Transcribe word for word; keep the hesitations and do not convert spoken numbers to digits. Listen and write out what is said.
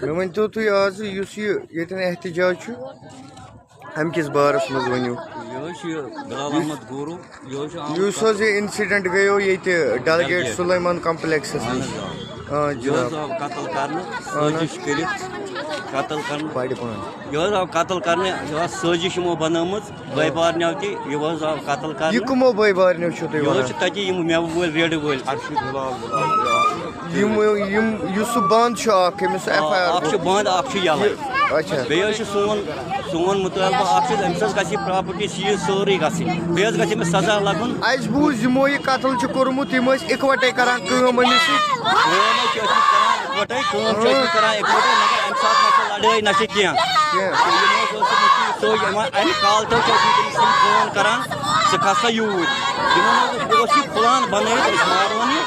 مےٚ ؤنۍ تو تُہۍ آز یُس یہِ ییٚتٮ۪ن احتجاج چھُ، اَمہِ کِس بارَس منٛز ؤنِو۔ یہِ حظ چھُ یہِ بِلال احمد گورو۔ یہِ حظ چھُ آمُت یُس حظ یہِ انسیڈنٹ گٔیو ییٚتہِ ڈیلیگیٹ سلیمان کمپلیکسس نِش۔ آ یہِ حظ جناب۔ آو قتل کرنہٕ، سٲزِش کٔرِتھ قتل کرنہٕ۔ پرِ پانہٕ۔ یہِ حظ آو قتل کرنہٕ، یہِ حظ سٲزِش یِمو بنٲومٕژ بٲے بارنیو تہِ، یہِ حظ آو قتل کرنہٕ۔ یہِ کٕمو بٲے بارنیو چھُو تُہۍ یہِ حظ وَنان؟ چھِ تَتی یِم مٮ۪وٕ وٲلۍ ریڈٕ وٲلۍ۔ یِم یِم یُس سُہ بند چھُ اکھ، ییٚمِس سُہ ایف آی آر اکھ چھُ بند، اکھ چھُ یَلَے۔ اچھا۔ بیٚیہِ حظ چھُ سون سون مطالبہٕ اکھ چھُ أمِس حظ گژھِ یہِ پراپرٹی سیٖز سٲرٕے گژھٕنۍ، بیٚیہِ حظ گژھِ أمِس سزا لگُن۔ اَسہِ بوٗز یِمو یہِ قتل چھُ کوٚرمُت، یِم ٲسۍ اِکوَٹَے کران کٲم أمِس سۭتۍ۔ کٲم حظ چھِ أسۍ کران اِکوَٹَے، کٲم چھِ أسۍ کران اِکوَٹَے، مگر اَمہِ ساتہٕ نہ چھِ لڑٲے نہ چھِ کینٛہہ۔ کینٛہہ۔ یِم حظ ٲسۍ أمِس سۭتۍ سۭتۍ یِوان، اَمہِ کالہٕ تہِ حظ چھِ أسۍ أمِس سۭتۍ فون کران، ژٕ کھس سا یوٗرۍ۔ یِمن حظ اوس یہِ پلان بنٲیِتھ، أسۍ مارون یہِ۔